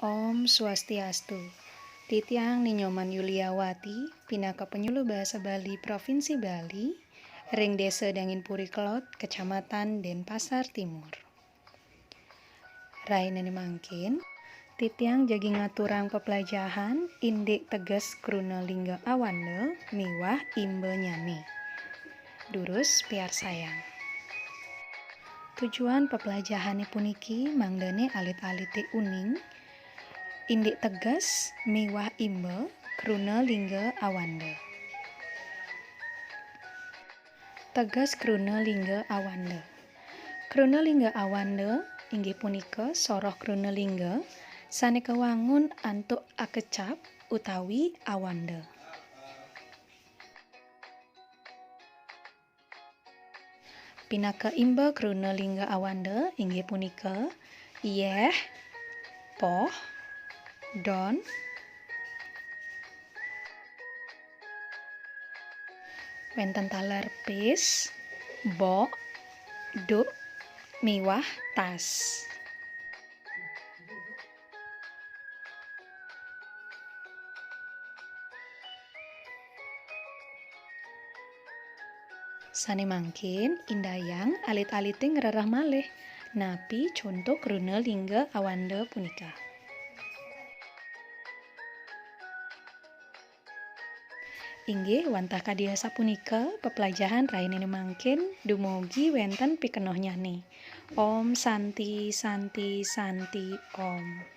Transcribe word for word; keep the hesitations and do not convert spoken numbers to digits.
Om Swastiastu. Titiang Ni Nyoman Yuliawati, pinaka penyuluh bahasa Bali Provinsi Bali, ring Desa Danginpuri Kelod, Kecamatan Denpasar Timur. Rahinane mangkin, titiang jagi ngaturang peplajahan indik teges kruna lingga awanda miwah imbanyane. Durus piarsayang. Tujuan peplajahane puniki mangdane alit-alite uning indik teges miwah imba kruna lingga awanda. Teges kruna lingga awanda. Kruna lingga awanda inggih punika soroh kruna lingga sane kawangun antuk akecap utawi awanda. Pinaka imba kruna lingga awanda inggih punika yeh, poh, don, wenten taler pis, bok, duk, miwah tas. Sane mangkin, indayang alit-alite ngrereh malih napi conto kruna lingga awanda punika. Inggih, wantah kadi asapunika peplajahan rahinane mangkin, dumugi wenten pikenohnyane. Om Santi, Santi, Santi, Om.